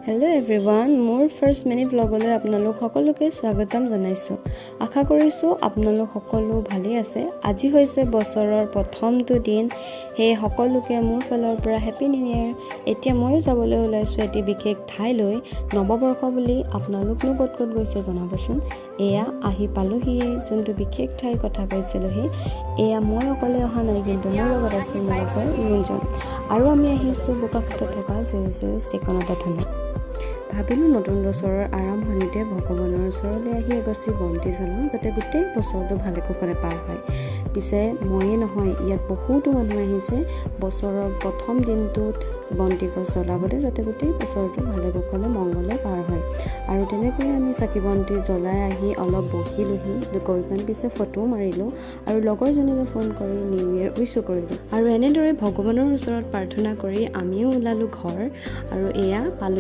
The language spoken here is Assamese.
হেল্ল' এভৰিৱান, মোৰ ফাৰ্ষ্ট মিনি ভ্লগলৈ আপোনালোক সকলোকে স্বাগতম জনাইছোঁ। আশা কৰিছোঁ আপোনালোক সকলো ভালেই আছে। আজি হৈছে বছৰৰ প্ৰথমটো দিন, সেয়ে সকলোকে মোৰ ফালৰ পৰা হেপী নিউ ইয়েৰ। এতিয়া ময়ো যাবলৈ ওলাইছোঁ এটি বিশেষ ঠাইলৈ। নৱবৰ্ষ বুলি আপোনালোকনো ক'ত ক'ত গৈছে জনাবচোন। এয়া আহি পালোহিয়েই যোনটো বিশেষ ঠাইৰ কথা কৈছিলোহি। এয়া মই অকলে অহা নাই কিন্তু, মোৰ লগত আছে মোৰ লগৰ ৰুণজন আৰু আমি আহিছোঁ বোকাখাতত থকা শ্ৰী শ্ৰী শ্ৰীকণতা থানত। ভাবিলোঁ নতুন বছৰৰ আৰম্ভণিতে ভগৱানৰ ওচৰলৈ আহি এগছি বন্তি জ্বলাওঁ, যাতে গোটেই বছৰটো ভালে কুশলে পাৰ হয়। পিছে ময়ে নহয়, ইয়াত বহুতো মানুহ আহিছে বছৰৰ প্ৰথম দিনটোত বন্তি গছ জ্বলাবলৈ, যাতে গোটেই বছৰটো ভালে কুশলে মংগলে পাৰ হয়। আৰু তেনেকৈয়ে আমি চাকি বন্তি জ্বলাই আহি অলপ বহিলোহি দুকপিমান, পিছে ফটোও মাৰিলোঁ আৰু লগৰজনীলৈ ফোন কৰি নিউ ইয়েৰ উইচো কৰিলোঁ। আৰু এনেদৰে ভগৱানৰ ওচৰত প্ৰাৰ্থনা কৰি আমিও ওলালোঁ ঘৰ আৰু এয়া পালোঁ।